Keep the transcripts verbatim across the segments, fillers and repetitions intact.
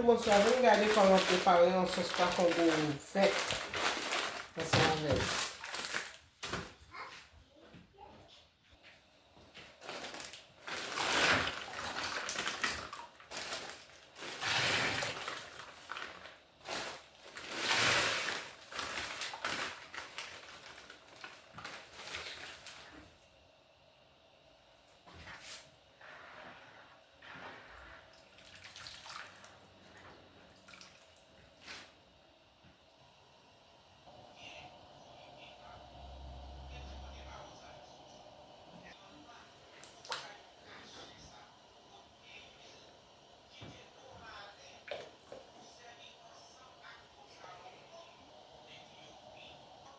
Bonswa, vin gade kòman prepare yon sòs pa kongo vèt ansanm avè l.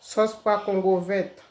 Sòs pwa kongo vèt.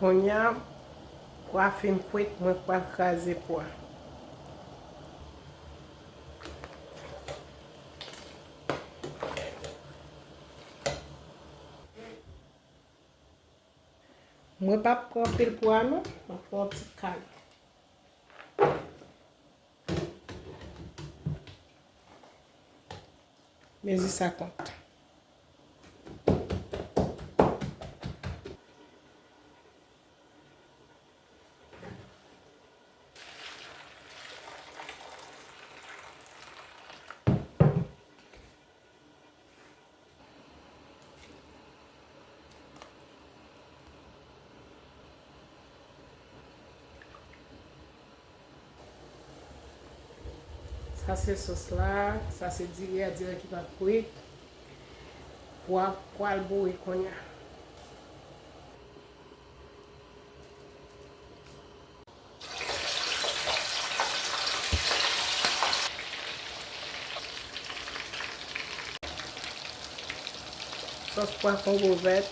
Kounye a, pwa fin kwit, mwen pral kraze pwa. Mwen p ap pran anpil pwa non, m ap pran yon ti kal. Mezi sa kont. Sa se sòs la, sa se diri a, diri ki pa kwit. Pwa pral bouyi kounye a. Sòs pwason vo vèt.